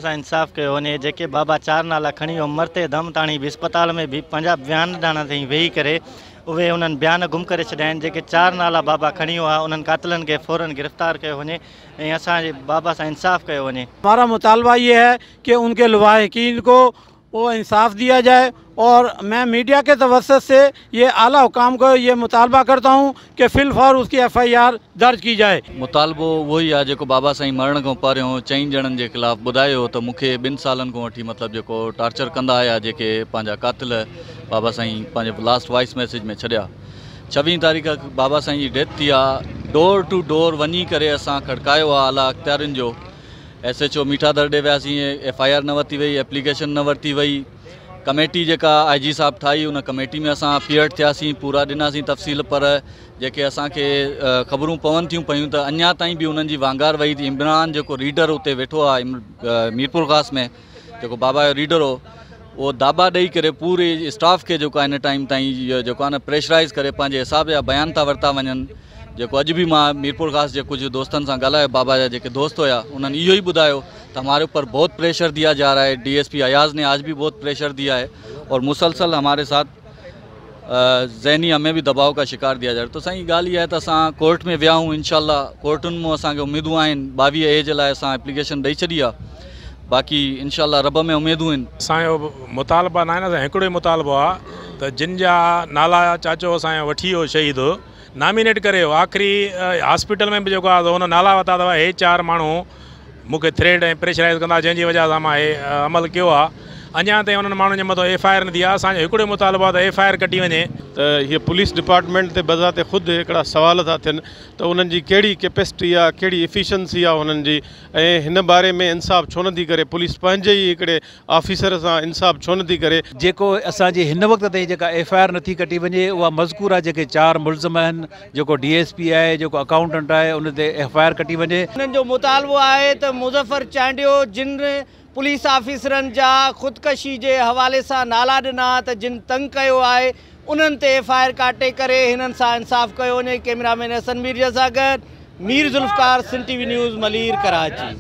سان انصاف ڪيو وڃي جيڪي بابا چار نالا کڻي ويو مرتي دم تاڻي به اسپتال ۾ به پنهنجا بيان ڏاڻا تائين ويهي ڪري اهي انهن بيان گم ڪري ڇڏيا آهن جيڪي چار نالا بابا کڻي ويو آهي انهن قاتلن کي فورن گرفتار ڪيو وڃي ۽ اسان جي بابا سان انصاف ڪيو وڃي. हमारा मुतालबा ये है कि उनके लवाहिकीन को वो इंसाफ दिया जाए और मैं मीडिया के तवस्सुत से ये आला हुकाम को ये मुतालबा करता हूँ कि फ़िलफ़ौर उसकी एफ़आईआर दर्ज की जाए। मुतालबो उहो ई आहे जेको बाबा साईं मरण खां पहिरियों 4 ॼणनि जे ख़िलाफ़ ॿुधायो त मूंखे 2 सालनि खां वठी मतिलबु जेको टार्चर कंदा आया जेके पंहिंजा क़ातिल बाबा साईं पंहिंजे लास्ट वॉइस मैसेज में छॾिया। 26 तारीख़ बाबा साईं जी डेथ थी आहे। डोर टू डोर वञी करे असां खड़कायो आहे आला अख़्तियारुनि जो। SHO Mithadar ॾे वियासीं, FIR न वरिती वई, एप्लीकेशन न वरिती वई। कमेटी जेका IG साहिबु ठाही उन कमेटी में असां अपीयर थियासीं, पूरा ॾिनासीं तफ़सील, पर जेके असांखे ख़बरूं पवनि थियूं पयूं त अञा ताईं बि उन्हनि जी वांगार वई थी। इमरान जेको रीडर उते वेठो आहे मीरपुर ख़ास में, जेको बाबा जो रीडर हो, उहो दाबा ॾेई करे पूरे स्टाफ खे जेको आहे हिन टाइम ताईं जेको आहे न प्रेशराइज़ करे पंहिंजे हिसाब जा बयान था वरिता वञनि। जेको अॼु बि मां मीरपुर ख़ास जे कुझु दोस्तनि सां ॻाल्हायो, बाबा जा जेके दोस्त हुया उन्हनि इहो ई ॿुधायो त हमारे ऊपर बहुत प्रेशर दिया जा रहा है। DSP Ayaz ने आज भी बहुत प्रेशर दिया है और मुसलसल हमारे साथ ज़हनी हमें भी दबाव का शिकार दिया जा रहा है। तो साईं ॻाल्हि इहा आहे त असां कोर्ट में विया आहियूं, इनशाला कोर्टुनि मां असांखे उमेदूं आहिनि। 22 ए जे लाइ असां एप्लीकेशन ॾेई छॾी आहे, बाक़ी इनशाला रब में उमेदूं आहिनि। असांजो मुतालबा न आहे न, असांजो हिकिड़ो ई मुतालबो आहे त जिन जा नाला चाचो असांजो वठी वियो शहीद नॉमिनेट करे वियो, आख़िरी हॉस्पिटल में बि जेको आहे हुन नाला वरिता अथव, हे 4 माण्हू मूंखे थ्रेड ऐं प्रेशराइज़ कंदा, जंहिंजी वजह सां मां हे अमल कयो आहे। अञा ताईं उन्हनि माण्हुनि जे मथां FIR न थी आहे। असांजो हिकिड़ो मुतालबो आहे त FIR कटी वञे। त हीअ पुलिस डिपार्टमेंट ते बज़ाते ख़ुदि हिकिड़ा सवाल था थियनि त उन्हनि जी कहिड़ी कैपेसिटी आहे, कहिड़ी एफिशिएंसी आहे उन्हनि जी, ऐं हिन बारे में इंसाफ़ छो नथी करे पुलिस, पंहिंजे ई हिकिड़े ऑफिसर सां इंसाफ़ छो नथी करे। जेको असांजे हिन वक़्त ताईं जेका FIR नथी कटी वञे उहा मज़कूरा जेके 4 मुल्ज़िम आहिनि, जेको DSP आहे, जेको अकाउंटेंट आहे, उन ते FIR कटी वञे। हुननि जो मुतालबो आहे त मुज़फ़र चांडियो जिन पुलिस ऑफिसरनि जा ख़ुदकशी जे हवाले सां नाला ॾिना त जिन तंग कयो आहे उन्हनि ते FIR काटे करे हिननि सां इंसाफ़ कयो वञे। कैमरामैन हसन मीर सां गॾु Mir Zulfiqar, Sindh TV news, Malir, Karachi.